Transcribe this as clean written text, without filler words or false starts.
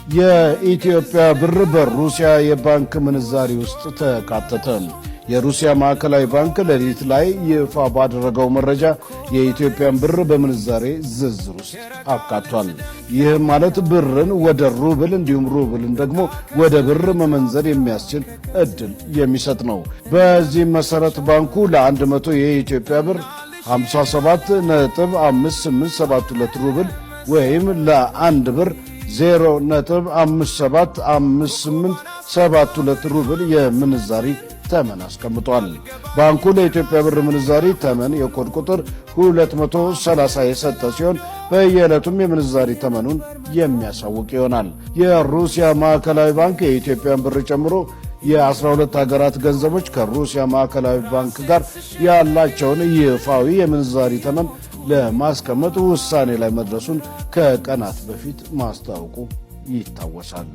የኢትዮጵያ ብር በሩሲያ የባንክ ምንዛሪ ውስጥ ተካተተ። የሩሲያ ማዕከላዊ ባንክ ሌሊት ላይ ይፋ ባደረገው መረጃ የኢትዮጵያን ብር በምንዛሬ ዝርዝር ውስጥ አካቷል። ይህም ማለት ብርን ወደ ሩብል እንዲሁም ሩብልን ደግሞ ወደ ብር መመንዘር የሚያስችል እድል የሚሰጥ ነው። በዚህም መሰረት ባንኩ ለ100 የኢትዮጵያ ብር 57.5872 ሩብል ወይም ለአንድ ብር 0.575872 ሩብል የምንዛሪ ተመን አስቀምጧል። ባንኩ ለኢትዮጵያ ብር ምንዛሪ ተመን የኮድ ቁጥር 230 የሰጠ ሲሆን በየዕለቱም የምንዛሪ ተመኑን የሚያሳውቅ ይሆናል። የሩሲያ ማዕከላዊ ባንክ የኢትዮጵያን ብር ጨምሮ የ12 ሀገራት ገንዘቦች ከሩሲያ ማዕከላዊ ባንክ ጋር ያላቸውን ይፋዊ የምንዛሪ ተመን ለማስቀመጥ ውሳኔ ላይ መድረሱን ከቀናት በፊት ማስታወቁ ይታወሳል።